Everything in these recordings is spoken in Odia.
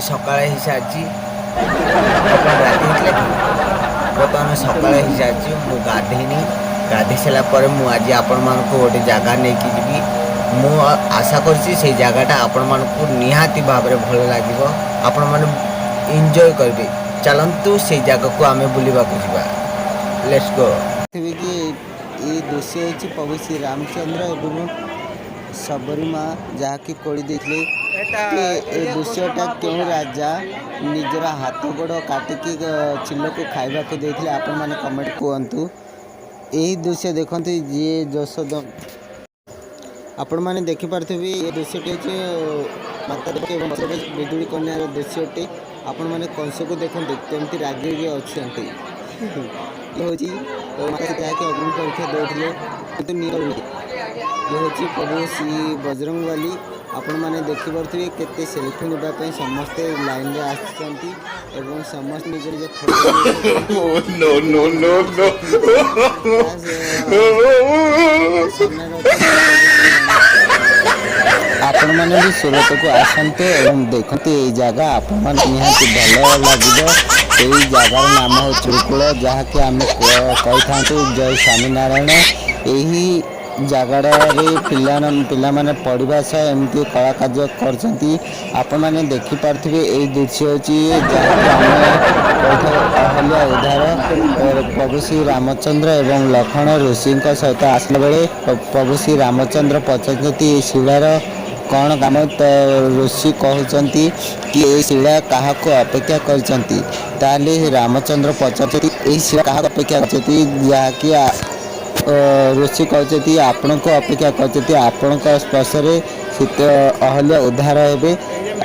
ସକାଳ ହେଇସାରିଛି। ଆଉ କ'ଣ ରାତି ହେଇଥିଲା କି? ବର୍ତ୍ତମାନ ସକାଳ ହେଇସାରିଛି। ମୁଁ ଗାଧେଇନି। ଗାଧେଇ ସାରିଲା ପରେ ମୁଁ ଆଜି ଆପଣମାନଙ୍କୁ ଗୋଟେ ଜାଗା ନେଇକି ଯିବି। ମୁଁ ଆଶା କରୁଛି, ସେଇ ଜାଗାଟା ଆପଣମାନଙ୍କୁ ନିହାତି ଭାବରେ ଭଲ ଲାଗିବ, ଆପଣମାନେ ଏନ୍ଜୟ କରିବେ। ଚାଲନ୍ତୁ, ସେଇ ଜାଗାକୁ ଆମେ ବୁଲିବାକୁ ଯିବା। Let's go. ଥିବେ କି ଏଇ ଦୃଶ୍ୟ ହେଉଛି ପ୍ରଭୁ ଶ୍ରୀ ରାମଚନ୍ଦ୍ର ଏବଂ ଶବରୀ ମା ଯାହାକି କୋଳି ଦେଇଥିଲେ କି ଏ ଦୃଶ୍ୟଟା କେଉଁ ରାଜା ନିଜର ହାତ ଗୋଡ଼ କାଟିକି ଚିଲକୁ ଖାଇବାକୁ ଦେଇଥିଲେ? ଆପଣମାନେ କମେଣ୍ଟ କୁହନ୍ତୁ। ଏହି ଦୃଶ୍ୟ ଦେଖନ୍ତୁ, ଯିଏ ଯଶୋଦା, ଆପଣମାନେ ଦେଖିପାରୁଥିବେ, ଏ ଦୃଶ୍ୟଟି ହେଉଛି ମାତା ଦେବୀ ଏବଂ ବିଜୁଳି କନ୍ୟାର ଦୃଶ୍ୟଟି। ଆପଣମାନେ କଂସକୁ ଦେଖନ୍ତୁ, କେମିତି ରାଗିକି ଅଛନ୍ତି। ଇଏ ହେଉଛି ମାତା ଯାହାକି ଅଗ୍ନି ପରୀକ୍ଷା ଦେଉଥିଲେ, କିନ୍ତୁ ଇଏ ହେଉଛି ପ୍ରଭୁ ଶ୍ରୀ ବଜରଙ୍ଗବାଲି। ଆପଣମାନେ ଦେଖିପାରୁଥିବେ, କେତେ ସେଲ୍ଫି ନେବା ପାଇଁ ସମସ୍ତେ ଲାଇନରେ ଆସିଛନ୍ତି ଏବଂ ସମସ୍ତେ ନିଜ ନିଜ photo No, no, no, no. ସାମ୍ନାରେ ଅଛନ୍ତି। ଆପଣମାନେ ବି ସୁରତକୁ ଆସନ୍ତୁ ଏବଂ ଦେଖନ୍ତୁ ଏଇ ଜାଗା। ଆପଣମାନେ ନିହାତି ଭଲ ଲାଗିବ। ଏଇ ଜାଗାର ନାମ ହେଉଛି ଗୁରୁକୁଳ, ଯାହାକି ଆମେ କହିଥାନ୍ତୁ ଜୟ ସ୍ୱାମୀନାରାୟଣ। ଏହି ଜାଗାଟାରେ ପିଲାମାନେ ପଢ଼ିବା ସହ ଏମିତି କଳା କାର୍ଯ୍ୟ କରୁଛନ୍ତି। ଆପଣମାନେ ଦେଖିପାରୁଥିବେ, ଏଇ ଦୃଶ୍ୟ ହେଉଛି ଯାହାକି ଆମେ କହିଥାଉ ଅହଲ୍ୟା ଉଦ୍ଧାର। ପ୍ରଭୁ ଶ୍ରୀ ରାମଚନ୍ଦ୍ର ଏବଂ ଲକ୍ଷ୍ମଣ ଋଷିଙ୍କ ସହିତ ଆସିଲା ବେଳେ ପ୍ରଭୁ ଶ୍ରୀ ରାମଚନ୍ଦ୍ର ପଚାରୁଛନ୍ତି, ଏ ଶିଳାର କ'ଣ କାମ? ତ ଋଷି କହୁଛନ୍ତି କି ଏଇ ଶିଳା କାହାକୁ ଅପେକ୍ଷା କରିଛନ୍ତି? ତାହେଲେ ରାମଚନ୍ଦ୍ର ପଚାରୁଛନ୍ତି, ଏହି ଶିଳା କାହାକୁ ଅପେକ୍ଷା କରିଛନ୍ତି? ଯାହାକି ଋଷି କହୁଛନ୍ତି, ଆପଣଙ୍କୁ ଅପେକ୍ଷା କରିଛନ୍ତି। ଆପଣଙ୍କ ସ୍ପର୍ଶରେ ସୀତ ଅହଲ୍ୟା ଉଦ୍ଧାର ହେବେ।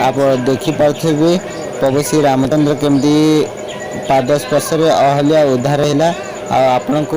ଆପଣ ଦେଖିପାରୁଥିବେ, ପ୍ରଭୁ ଶ୍ରୀ ରାମଚନ୍ଦ୍ର କେମିତି ପାଦ ସ୍ପର୍ଶରେ ଅହଲ୍ୟା ଉଦ୍ଧାର ହେଲା। ଆଉ ଆପଣଙ୍କୁ